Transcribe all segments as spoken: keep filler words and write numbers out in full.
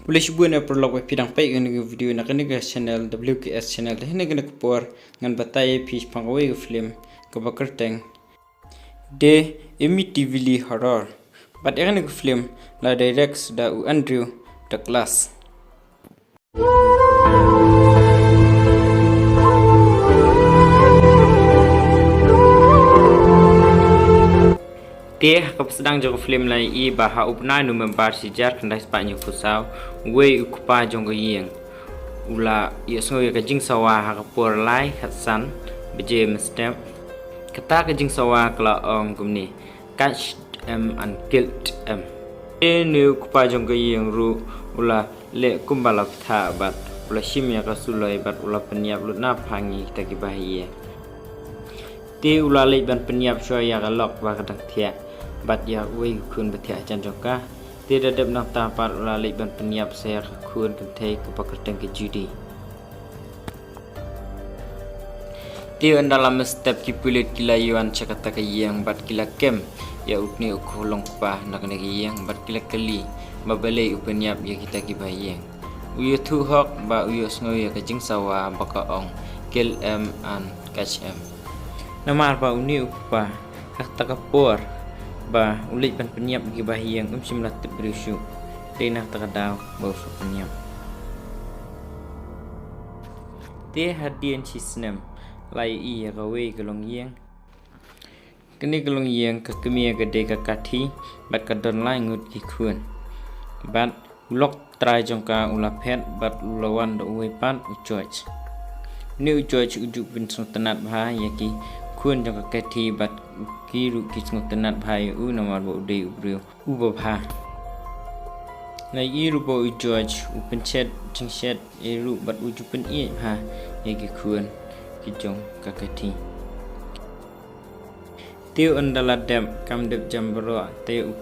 Khublei shibun ïa phi paralok ba phi dang peit ïa kane ka video na kane ka channel W K S channel. Te ha kane ka por ngan batai ïa phi shaphang kawei ka film kaba kyrteng The Amityville Horror. Bad ïa kane ka film la direct da u Andrew Douglas. Te ha ka pyrshang jong ka film la ïohi ba ha u bnai November shi hajar khyndai spah hynñiew phew saw, uwei u kpa jong ka ïing u la ïohsngew ïa ka jingsawa ha ka por lai khatsan baje mynstep. Kata ka jingsawa ka la ong kumne, "Catch em and kill em." Te une u kpa jong ka ïing ruh u la leh kumba la bthah bad u la shim ïa ka suloi bad u la pynïap lut napdeng ïa kita kiba ha ïing. Te u la leit ban pynïap shuwa ïa ka lok ba ka dang thiah bad ïa uwei u khun ba thiah hajan jong ka. Te da dep nangta pat u la leit ban pynïap sa ïa ka khun kynthei kaba kyrteng ka Judy. Te ynda la mynstep ki pulit ki la ïawan sha kata ka ïing bad ki la kem ïa une u khlong kpa na kane ka ïing bad ki la kylli ba balei u pynïap ïa kita kiba ha ïing. U ïathuh hok ba u ïohsngew ïa ka jingsawa ba ka ong, "Kill em and catch em." Namar ba une u kpa ha kata ka por ba u leit ban pynïap ïa kiba ha ïing um shym la tip briew shuh. Te na kata ka daw ba u shu pynïap. Te hadien shi snem la ïohi ïa kawei ka longïing. Kane ka longïing ka kmie ka dei ka Kathy bad ka don lai ngut ki khun. Bad u lok trai jong ka u la phet bad u la wan da uwei pat u George. Une u George u ju pynsngewtynnad bha ïa ki khun jong ka Kathy bad ki ruh ki sngewtynnad bha ïa u namar ba u dei u briew uba bha. La ïohi ruh ba u George u pynshet jingshet ïa u bad u ju pynïeit bha ïa ki khun ki jong ka Kathy. Te ynda la dep kam dep jam baroh te u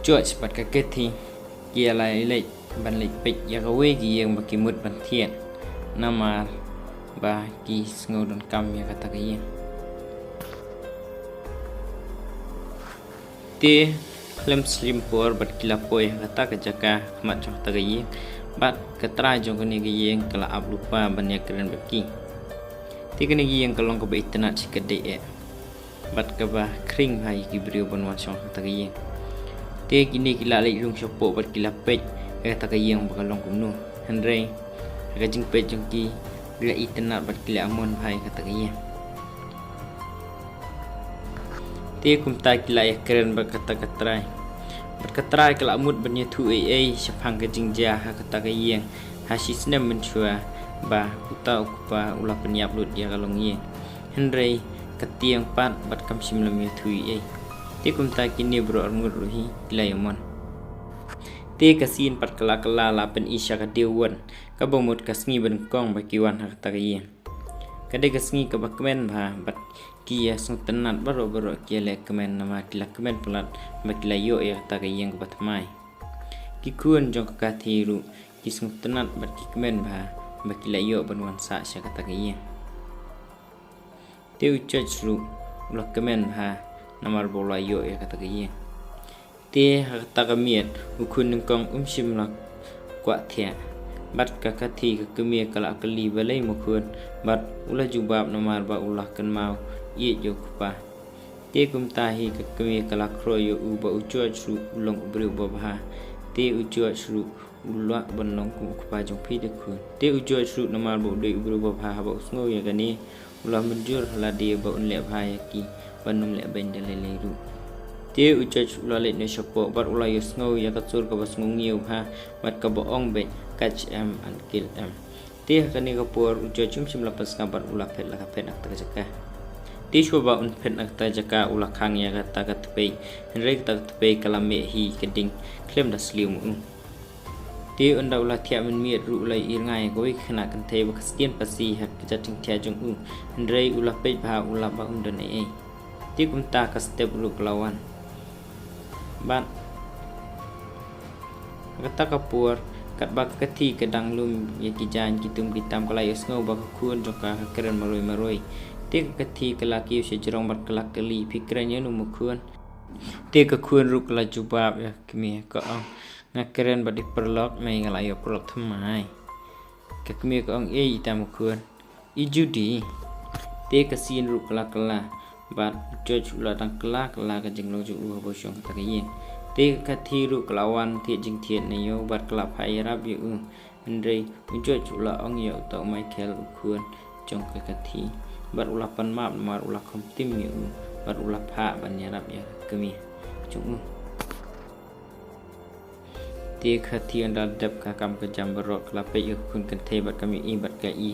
George bad ka Kathy ki la leit ban leit peit ïa kawei ka ïing ba ki mut ban thied namar ba ki sngew donkam ïa kata ka ïing. Te khlem shim por bad ki la poi ha kata ka jaka ha khmat jong kata ka ïing bad ka trai jong kane ka ïing ka la ap lypa ban ïakren bad ki. Te kane ka ïing ka long kaba itynnad shikatdei eh bad kaba khring bha ïa ki briew ban wan shong ha kata ka ïing. Te kine ki la leit rung shapoh bad ki la peit ïa kata ka ïing ba ka long kumno. Hynrei ha ka jingpeit jong ki, ki la itynnad bad ki la amon bha ïa kata ka ïing. Te kumta ki la ïakren bad kata ka trai. Bad ka trai ka la mut ban ïathuh ei ei shaphang ka jingjia ha kata ka ïing ha shi snem mynshuwa ba uta u kpa u la pynïap lut ïa ka longïing. Hynrei ka tieng pat bad kam shym la ïathuh ei ei. Te kumta kine baroh arngut ruh hi ki la ïamon. Te ka sien pat ka la kylla la pyni sha ka dei wan kaba mut ka sngi ba nyngkong ba ki wan ha kata ka ïing. Ka dei ka sngi kaba kmen bha bad ki ïasngewtynnad baroh baroh ki ïaleh kmen namar ki la kmen palat ba ki la ïoh ïa kata ka ïing kaba thymmai. Ki khun jong ka Kathy ruh ki sngewtynnad bad ki kmen bha ba ki la ïoh ban wan sah sha kata ka ïing. Te u George ruh u la kmen bha namar ba u la ïoh ïa kata ka ïing. Te ha kata ka miet u khun nyngkong um shym la kwah thiah. Bad ka Kathy ka kmie ka la kylli balei mo khun bad u la jubab namar ba u la kynmaw ïeit ïa u kpa. Te kumta hi ka kmie ka la khroi ïa u ba u George ruh u long u briew uba bha. Te u George ruh u lah ban long kum u kpa jong phi de khun. Te u George ruh namar ba u dei u briew uba bha haba u sngew ïa kane u la mynjur ha lade ba un leh bha ïa ki ban ym leh beiñ da lei lei ruh. Te u George u la leit noh shapoh bad u la ïohsngew ïa ka sur kaba sngew ngiew bha bad kaba ong beit, "Catch em and kill em." Te ha kane ka por u George um shym la pyrshah bad u la phet la ka phet na kata ka jaka. Te shuwa ba un phet na kata ka jaka u la khang ïa kata ka tpei. Hynrei kata ka tpei ka la meh hi ka ding khlem da sliew ma u. Te ynda u la thiah mynmiet ruh u la ïohi rngai ïa kawei ka khynnah kynthei ba ka sdien pasi ha ka jingthiah jong u. Hynrei u la peit bha u lap ba um don ei ei. Te kumta ka step ruh ka la wan. Bad ha kata ka por katba ka Kathy ka dang lum ïa ki jaiñ ki tum ki tam ka la ïohsngew ba ka khun jong ka ka kren marwei marwei. Te ka Kathy ka la kiew sha jrong bad ka la kylli, "Phi kren ïano mo khun?" Te ka khun ruh ka la jubab ïa ka kmie ka ong, Nga kren bad i paralok, me nga la ïoh paralok thymmai. Ka kmie ka ong, ei, ita ma khun, i Judy. Te ka sien ruh ka la kylla bad u George u la dang kylla kylla ka jinglong jong u haba u shong kata ka ïing. Te ka Kathy ruh ka la wan thied jingthied na ïew bad ka la phah ïarap ïa u. Hynrei u George u la ong ïa uta u Michael, u khun jong ka Kathy, bad u la pan map namar u la kham tim ïa u bad u la phah ban ïarap ïa ka kmie jong u. Te ka Kathy ynda la dep ka kam ka jam baroh, ka la peit ïa ka khun kynthei bad kam ïohi bad ka i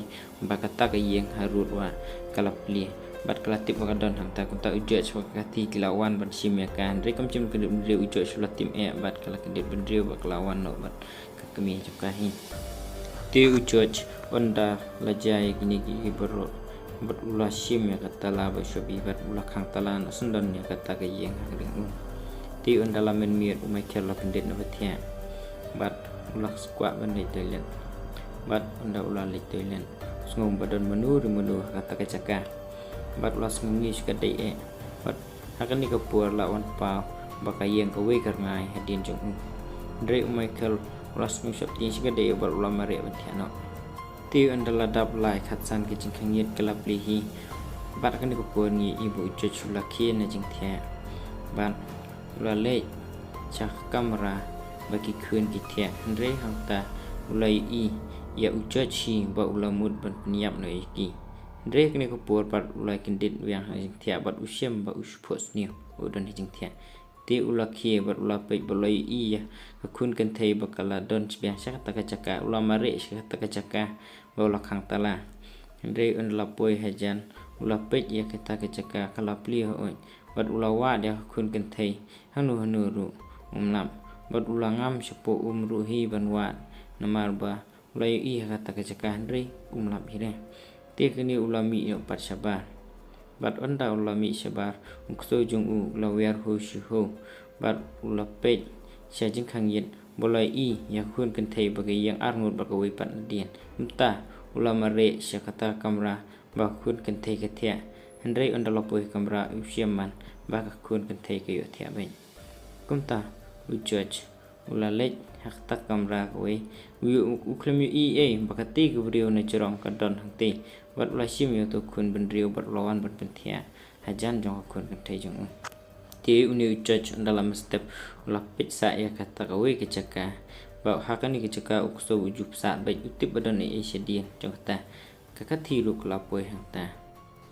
ba kata ka ïing harud wat ka la plie bad ka la tip ba ka don hangta. Kumta u George bad ka Kathy ki la wan ban shim ïa ka, hynrei kam shym kyndit bynriew, u George u la tim eh bad ka la kyndit bynriew bad ka la wan noh bad ka kmie jong ka hi. Te u George ynda la jia ïa kine kiei kiei baroh bad u la shim ïa ka tala ba u shong bad u la khang tala noh syndon ïa kata ka ïing ha ka dieng u. Te ynda la mynmiet u Michael u la kyndit na bathiah bad u la kwah ban leit toilet. Bad ynda u la leit toilet, u sngew ba don mano re mano ha kata ka jaka bad u la sngewngieh sha ka dei eh. Bad ha kane ka por la wan paw ba ka ïeng kawei ka rngai hadien jong u. Hynrei u Michael u la sngew sheptieng sha ka dei eh bad u la mareh ban thiah noh. Te ynda la dap lai khatsan ka jingkhang ïit ka la plie hi. Bad ha kane ka por ngi ïohi ba u George u la khie na jingthiah bad u la leit sha ka kamra ba ki khun ki thiah. Hynrei hangta u la ïohi ïa u George hi ba u la mut ban pynïap noh ïa ki. Hynrei ha kane ka por pat u la kyndit biang ha jingthiah bad u shem ba u shu phohsniew u don ha jingthiah. Te u la khie bad u la peit bad u la ïohi ïa ka khun kynthei ba ka la don biang sha kata ka jaka, u la mareh sha kata ka jaka ba u la khang tala. Hynrei ynda la poi hajan u la peit ïa kata ka jaka ka la plie hooid bad u la wad ïa ka khun kynthei, hangno hangno ruh um lap. Bad u la ngam shapoh um ruh hi ban wad namar ba u la ïohi ha kata ka jaka hynrei um lap hi re. Te kane u la mih noh pat shabar. Bad ynda u la mih shabar, u ksew jong u u la wiar hooid shi hooid bad u la peit sha jingkhang ïit ba u la ïohi ïa ka khun kynthei ba ka ïeng arngut bad kawei pat nadien. Mynta u la mareh sha kata ka kamra ba ka khun kynthei ka thiah. Hynrei ynda la poi ha kamra u shem man ba ka khun kynthei ka ïoh thiah beit. Kumta u George u la leit ha kata ka kamra kawei. U, u, u khlem ïohi ei ba kata ka briew na jrong ka don hangtei. Bad u la shim ïa uto u khun bynriew bad u la wan ban pynthiah hajan jong ka khun kynthei jong u. Te une u George ynda la mynstep u la peit sah ïa kata kawei ka jaka. Ba ha kane ka jaka u ksew u ju pyrshah beit, u tip ba don ei ei shadien jong kata. Ka Kathy ruh ka la poi hangta.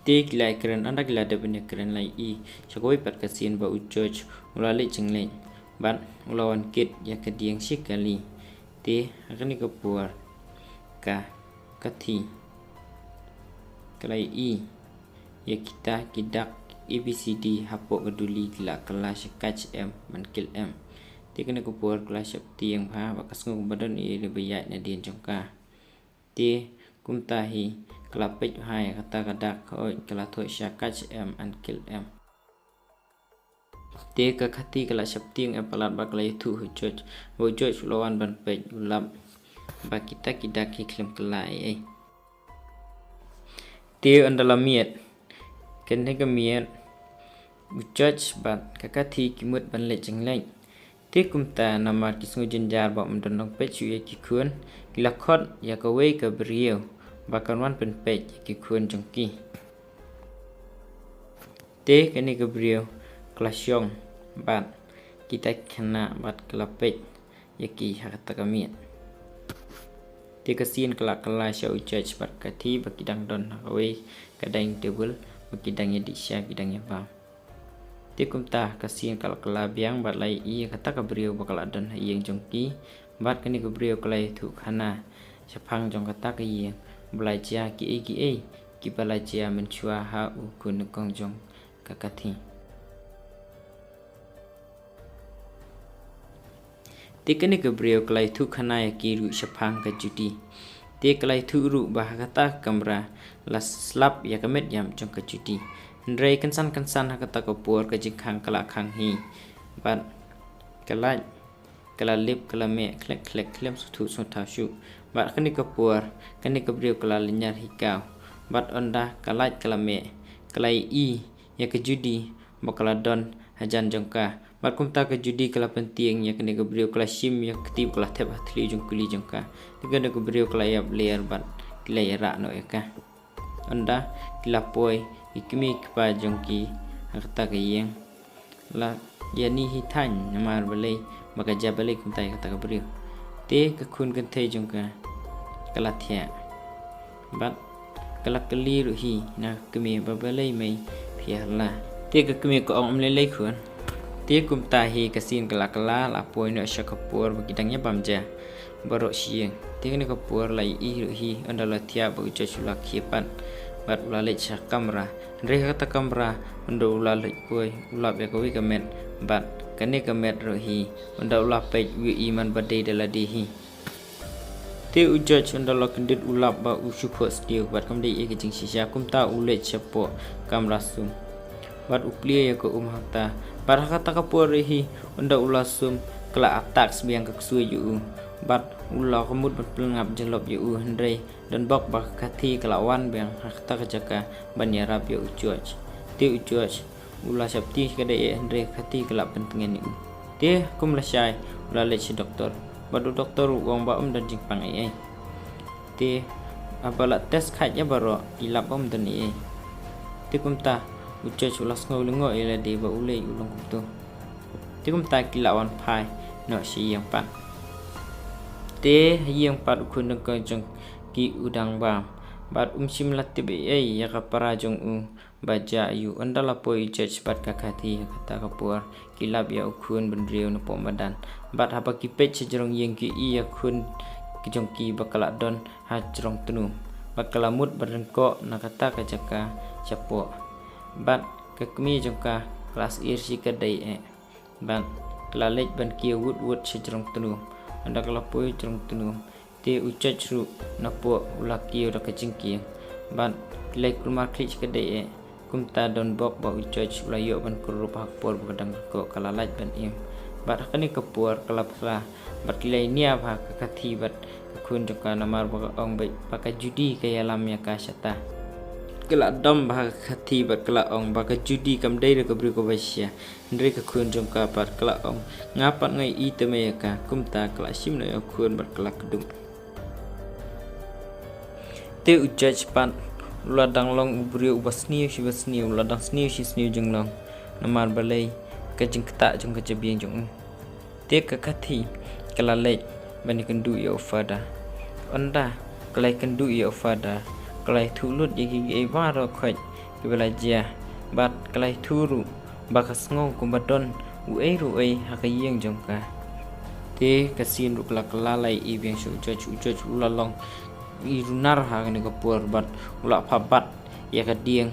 Te ki la ïakren, ynda ki la dep ban ïakren la ïohi sha kawei pat ka sien ba u George u la leit jingleit bad u la wan kit ïa ka dieng shi kali. Te ha kane ka por ka Kathy ka la ïohi ïa kita ki dak A B C D hapoh ka duli ki la kylla sha catch em, man kill em. Te kane ka por ka la sheptieng bha bad ka sngew ba don ei ei ba ïaid nadien jong ka. Te kumta hi ka la peit bha ïa kata ka dak, hooid ka la thoh sha catch em and kill em. Te ka Kathy ka la sheptieng eh palat bad ka la ïathuh ha u George ba u George u la wan ban peit, u lap ba kita ki dak ki khlem kylla ei ei. Te ynda la miet kane ka miet, u George bad ka Kathy ki mut ban leit jingleit. Te kumta namar ki sngew jynjar ba ym don nongpeit shuh ïa ki khun, ki la khot ïa kawei ka briew ba kan wan pynpeit ïa ki khun jong ki. Te kane ka briew ka la shong bad kita ki khynnah bad ka la peit ïa ki ha kata ka miet. Te ka sien ka la kylla sha u George bad ka Kathy ba ki dang don ha kawei ka dining table ba ki dang ïadih sha, ki dang ïabam. Te kumta ka sien ka la kylla biang bad la ïohi ïa kata ka briew ba ka la don ha ïing jong ki. Bad kane ka briew ka la ïathuh khana shaphang jong kata ka ïing ba la jia kiei kiei kiba la jia mynshuwa ha u khun nyngkong jong ka Kathy. Te kane ka briew ka la ïathuh khana ïa ki ruh shaphang ka Judy. Te ka la ïathuh ruh ba ha kata ka kamra la slap ïa ka met ïap jong ka Judy. Hynrei kynsan kynsan ha kata ka por ka jingkhang ka la khang hi. Bad ka light ka la lip ka la meh khlek khlek, khlem sngewthuh sngewthaw shuh. Bad kane ka por kane ka briew ka la lynñiar hi kaw. Bad ynda ka light ka la meh ka la ïohi ïa ka Judy ba ka la don hajan jong ka Bad kumta ka Judy ka la pyntieng ïa kane ka briew, ka la shim ïa ka kti bad ka la thep ha thliew jong u kli jong ka. Te kane ka briew ka la ïap ler bad ki la ïarah noh ïa ka. Ynda ki la poi ki kmie ki kpa jong ki ha kata ka ïing, la ïa ni hi thaiñ namar balei ba ka jia balei kumta ïa kata ka briew. Te ka khun kynthei jong ka ka la thiah bad ka la kylli ruh hi na ka kmie ba balei mei phi ïa la. Te ka kmie ka ong, ym lei lei khun. Te kumta hi ka sien ka la kylla, la poi noh sha ka por ba ki dang ïa bam ja baroh shi ïing. Te kane ka por la ïohi ruh hi ynda la thiah ba u George u la khie pat bad u la leit sha kamra. Hynrei ha kata kamra ynda u la leit poi u lap ïa kawei ka met bad kane ka met ruh hi ynda u la peit u ïohi man ba dei da lade hi. Te u George ynda la kyndit u lap ba u shu phohsniew bad kam dei ïa ka jingshisha, kumta u leit shapoh kamra sum bad u plie ïa ka um hangta. Bad ha kata ka por hi ynda u la sum ka la attack biang ka ksuid ïa u bad u la ka mut ban pynlap jyllop ïa u, hynrei don bok ba ka Kathy ka la wan biang ha kata ka jaka ban ïarap ïa u George. Te u George u la sheptieng shi ka dei eh, hynrei ka Kathy ka la pyntngen ïa u. Te kum lashai u la leit sha doktor bad u doktor u ong ba ym don jingpang ei ei. Te haba la test khait ïa baroh ki lap ba ym don ei ei. Te kumta u George u la sngew lyngngoh ïa lade ba u lei u long kumto. Te kumta ki la wan phai noh sha ïing pat. Te ha ïing pat u khun nyngkong jong ki u dang bam bad um shym la tip ei ei ïa ka para jong u ba jia aiu. Ynda la poi u George bad ka Kathy ha kata ka por ki lap ïa u khun bynriew napoh madan. Bad haba ki peit sha jrong ïing ki ïohi ïa u khun jong ki ba ka la don ha jrong tnum bad ka la mut ban ryngkoh na kata ka jaka shapoh. Bad ka kmie jong ka ka la syier shi ka dei eh bad ka la leit ban kiew wut wut sha jrong tnum. Ynda ka la poi jrong tnum te u George ruh napoh u la kiew da ka jingkieng bad ki la kulmar khlieh shi ka dei eh. Kumta don bok ba u George u la ïoh ban kyrduh ha ka por ba ka dang ryngkoh, ka la lait ban im. Bad ha kane ka por ka la phla bad ki la ïa nia bha ka Kathy bad ka khun jong ka namar ba ka ong ba ka Judy ka ïalam ïa ka shata. Ka la dom bha ka Kathy bad ka la ong ba ka Judy kam dei da ka briew kaba shisha, hynrei ka khun jong ka pat ka la ong nga pat nga ïohi te mei ïa ka. Kumta ka la shim noh ïa u khun bad ka la kdup. Te u George pat u la dang long u briew uba sniew shi ba sniew, u la dang sniew shi sniew jinglong namar balei ka jingktah jong ka jabieng jong u. Te ka Kathy ka la leit ban ïakynduh ïa u Father. Ynda ka la ïakynduh ïa u Father ka la ïathuh lut ïa kiei kiei baroh khoit kiba la jia bad ka la ïathuh ruh ba ka sngew kumba don uei ruh uei ha ka ïing jong ka. Te ka sien ruh ka la kylla, la ïohi biang sha u George, u George u la long i runar ha kane ka por bad u la phah bat ïa ka dieng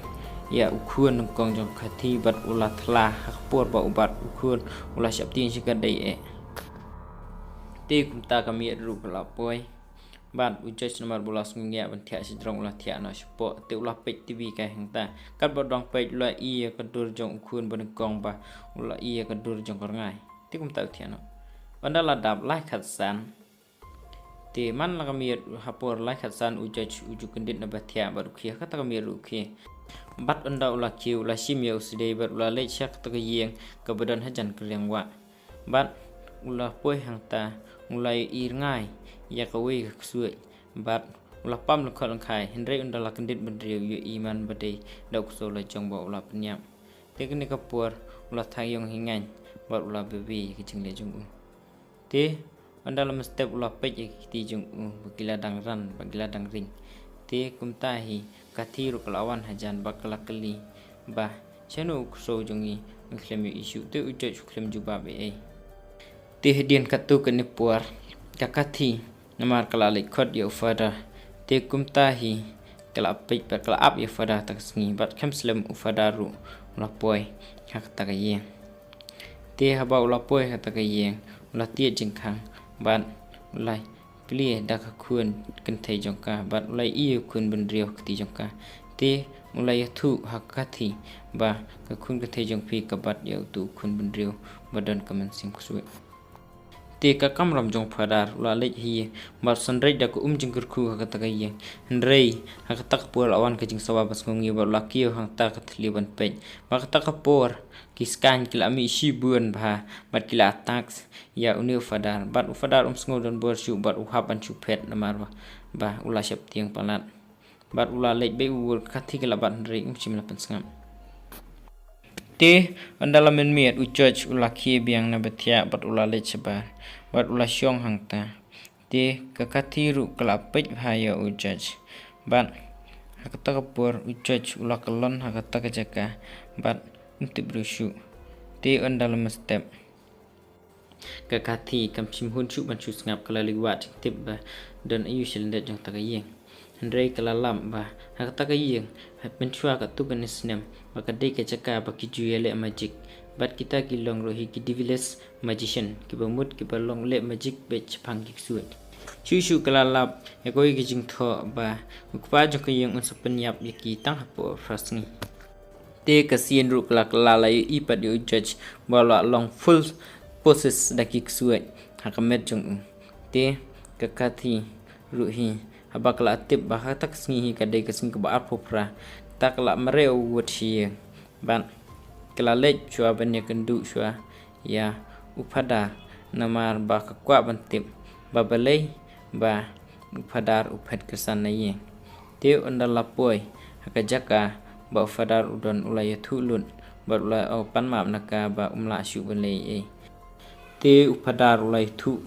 ïa u khun nyngkong jong ka Kathy bad u la thla ha ka por ba u bat u khun u la sheptieng shi ka dei eh. Te kumta ka miet ruh ka la poi. Bad u George namar ba u la sngew ngiah ban thiah sha jrong u la thiah noh shapoh. Te u la peit T V kai hangta. Katba u dang peit u la ïohi ïa ka dur jong u khun ba nyngkong bad u la ïohi ïa ka dur jong ka rngai. Te kumta u thiah noh. Ynda la dap lai khatsan. Te man la ka miet ha por lai khatsan u George u ju kyndit na ba thiah bad u khie, ha kata ka miet ruh u khie. Bad ynda u la khie u la shim ïa u sdei bad u la leit sha kata ka ïing kaba don hajan ka liang wah. Bad u la poi hangta u la ïohi rngai ïa kawei ka ksuid bad u la pam lyngkhot lyngkhai, hynrei ynda la kyndit bynriew u ïohi man ba dei da u ksew la jong ba u la pynïap. Te kane ka por u la thang ïong hi ngaiñ bad u la bebe ïa ka jingleh jong u. Te ynda la mynstep u la peit ïa ki kti jong u ba ki la dang ran ba ki la dang ring. Te kumta hi ka Kathy ruh ka la wan hajan ba ka la kylli ba shano u ksew jong ngi, ngi khlem ïohi shuh. Te u George u khlem jubab ei ei. Te hadien katto katne por ka Kathy namar ka la leit khot ïa u Father. Te kumta hi ka la peit bad ka la ap ïa u Father ha kata ka sngi bad khlem slem u Father ruh u la poi ha kata ka ïing. Te haba u la poi ha kata ka ïing u la tied jingkhang bad u la plie da ka khun kynthei jong ka bad u la ïohi ïa u khun bynriew ha ka kti jong ka. Te u la ïathuh ha ka Kathy ba ka khun kynthei jong phi ka bat ïa uto u khun bynriew ba don ka mynsiem ksuid. Te ka kamram jong u Phadar u la leit hi bad u synreit da ka um jingkyrkhu ha kata ka ïing. Hynrei ha kata ka por la wan ka jingsawa ba sngewnguh bad u la kiew hangta ka thylli ban peit. Bad kata ka por ki skaiñ ki la mih shibun bha bad ki la attack ïa une u Phadar. Bad u Phadar um sngew donbor shuh bad u hap ban shu phet namar ba, ba u la sheptieng palat. Bad u la leit beit u wut. Ka Kathy ka la bat hynrei um shym la pynsngap. Te ynda la mynmiet u George u la khie biang na ba thiah bad u la leit shabar bad u la shong hangta. Te ka Kathy ruh ka la peit bha ïa u George. Bad ha kata ka por u George u la kyllon ha kata ka jaka bad um tip briew shuh. Te ynda la mynstep ka Kathy kam shym hun shuh ban shu sngap, ka la leit wad jingtip ba don aïu sha lyndet jong kata ka ïing. Hynrei ka la lap ba ha kata ka ïing ha mynshuwa katto katne snem ba ka dei ka jaka ba ki ju ïaleh magic. Bad kita ki long ruh hi ki devil's magician, kiba mut kiba long leh magic beit shaphang ki ksuid. Shuh shuh ka la lap ïa kawei ka jingthoh ba u kpa jong ka ïing un sa pynïap ïa ki tang hapoh phra sngi. Te ka Sien ruh ka la kylla, la ïohi pat ïa u George ba u la long full possess da ki ksuid ha ka met jong u. Te ka Kathy ruh hi haba ka la tip ba ha kata ka sngi hi ka dei ka sngi kaba arphew phra, kata ka la mareh u wut sha ïing bad ka la leit shuwa ban ïakynduh shuwa ïa u Phadar namar ba ka kwah ban tip ba balei ba u Phadar u phet kyrsan na ïing. Te ynda la poi ha ka jaka ba u Phadar u don u la ïathuh lut bad u la ong pan map na ka ba um lah shuh ban leh ei ei. Te u Phadar u la ïathuh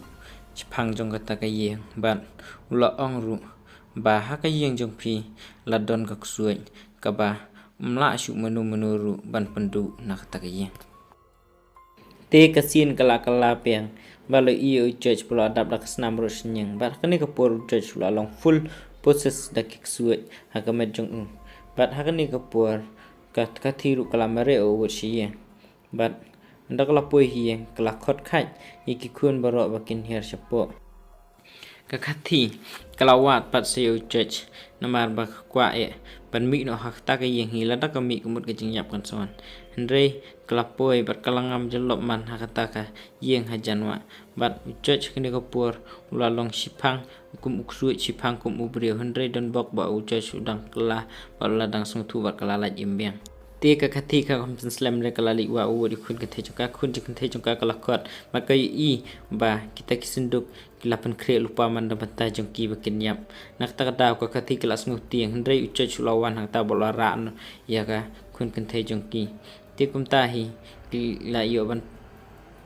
shaphang jong kata ka ïing bad u la ong ruh ba ha ka ïing jong phi la don ka ksuid kaba um lah shuh mano mano ruh ban pynduh na kata ka ïing. Te ka Sien ka la kylla biang ba la ïohi ïa u George ba u la dap da ka snam rud sha ïing bad ha kane ka por u George u la long full possess da ki ksuid ha ka met jong u. Bad ha kane ka por ka Kathy ruh ka la mareh u wut sha ïing. Bad ynda ka la poi ha ïing ka la khot kheit ïa ki khun baroh ba kin hiar shapoh. Ka Kathy ka la wad pat sa ïa u George namar ba ka kwah eh ban mih noh ha kata ka ïing hi lada ka mih ka mut ka jingïap kan sa wan. Hynrei ka la poi bad ka la ngam jyllop man ha kata ka ïing hajan wah. Bad u George ha kane ka por u la long shiphang kum u ksuid, shiphang kum u briew, hynrei don bok ba u George u dang kylla bad u la dang sngewthuh bad ka la lait im biang. Te ka Kathy ka kam pynslem re ka la leit wad u wut ïa u khun kynthei jong ka. Khun jong kynthei jong ka ka la khot bad ka ïohi ba kita ki synduk ki la pynkhreh lypa man da bynta jong ki ba kin ïap. Na kata ka daw ka Kathy ka la sngewtieng, hynrei u George u la wan hangta bad u la rah noh ïa ka khun kynthei jong ki. Te kumta hi ki la ïoh ban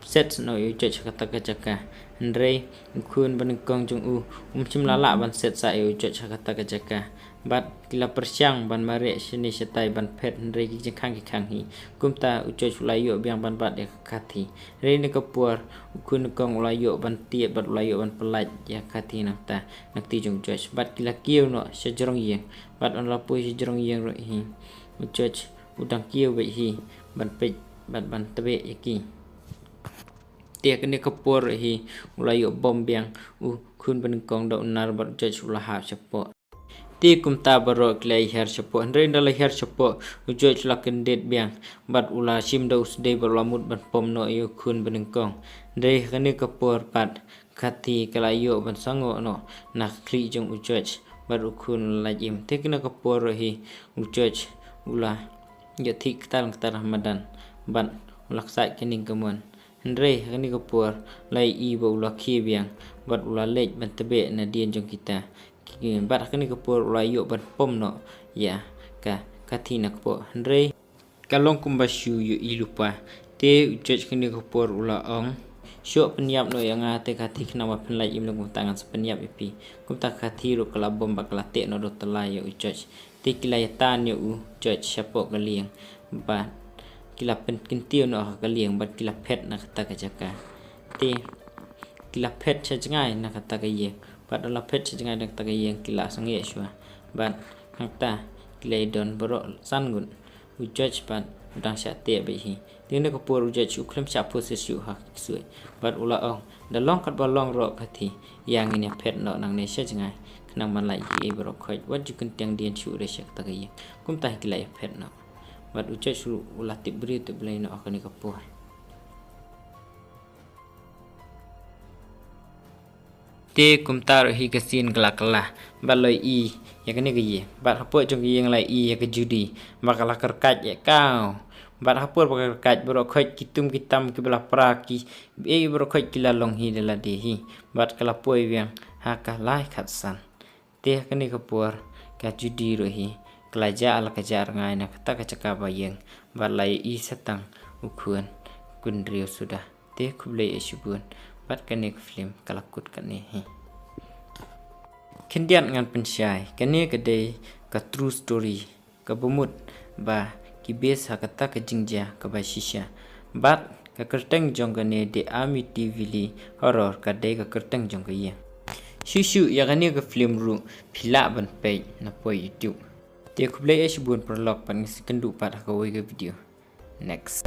set noh ïa u George ha kata ka jaka. Hynrei u khun banyngkong jong u um shym la lah ban set sah ïa u George ha kata ka jaka. Bad ki la pyrshang ban mareh shane shatai ban phet, hynrei ki jingkhang ki khang hi. Kumta u George u la ïoh biang ban bat ïa ka Kathy. Hynrei na ka por u khun nyngkong u la ïoh ban tied bad u la ïoh ban pyllait ïa ka Kathy nangta na kti jong u George. Bad ki la kiew noh sha jrong ïing. Bad ynda la poi sha jrong ïing ruh hi u George u dang kiew beit hi ban peit bad ban tbeh ïa ki. Te ha kane ka por ruh hi u la ïoh bom biang u khun banyngkong da u nar bad u George u la hap shapoh. Te kumta baroh ki la hiar shapoh, hynrei ynda la hiar shapoh u George u la kyndit biang bad u la shim da u sdei bad u la mut ban pom noh ïa u khun banyngkong. Hynrei ha kane ka por pat ka Kathy ka la ïoh ban sangeh noh na ka khlieh jong u George bad u khun u la lait im. Te ha kane ka por ruh hi u George u la ïoh thik ktar ktar ha madan bad u la ksaid ka ning ka mon. Hynrei ha kane ka por la ïohi ba u la khie biang bad u la leit ban tbeh nadien jong kita. Bad ha kane ka por u la ïoh ban pom noh ïa ka Kathy na kpoh. Hynrei ka long kumba shu ïohi lypa. Te u George ha kane ka por u la ong, "Shu pynïap noh ïa nga te Kathy, khnang ba phin lait im lem kumta ngan sa pynïap ïa phi." Kumta ka Kathy ruh ka la bom bad ka la teh noh da u tyllai ïa u George. Te ki la ïatai ïa u George shapoh ka lieng bad ki la pynkyntiew noh ha ka lieng bad ki la phet na kata ka jaka. Te ki la phet sha jngai na kata ka ïing bad ynda la phet sha jngai na kata ka ïing ki la sangeh shuwa bad hangta ki la ïadon baroh san ngut, u George bad u dang shah teh beit hi. Te na ka por u George u khlem shah possess shuh ha ki ksuid bad u la ong, "Da long katba long ruh Kathy, ïa ngin ïa phet noh nangne sha jngai khnang ban lait hi ei baroh khoit, wat ju kyntiang dien shuh re sha kata ka ïing." Kumta hi ki la ïa phet noh bad u George ruh u la tip briew tip Blei noh ha kane ka por. Te kumta ruh hi ka scene ka la kylla bad la ïohi ïa kane ka ïing. Bad hapoh jong ka ïing la ïohi ïa ka Judy bad ka la kyrkhat ïa ka. Bad ha por ba ka kyrkhat baroh khoit ki tum ki tam kiba la pra ki, eh, baroh khoit ki la long hi da lade hi. Bad ka la poi biang ha ka lai khatsan. Te ha kane ka por ka Judy ruh hi ka la jah la ka jah rngai na kata ka jaka ba ïeng bad la ïohi sa tang u khun kynriew suda. Te khublei shibun bad kane ka film ka la kut kane hi. Khyndiat ngan pynshai, kane ka dei ka true story kaba mut ba ki base ha kata ka jingjia kaba shisha. Bad ka kyrteng jong kane The Amityville Horror ka dei ka kyrteng jong ka ïing. Shuh shuh ïa kane ka film ruh phi lah ban peit na poi YouTube. Te khublei shibun paralok, bad ngin sa ïakynduh pat ha kawei ka video. Next.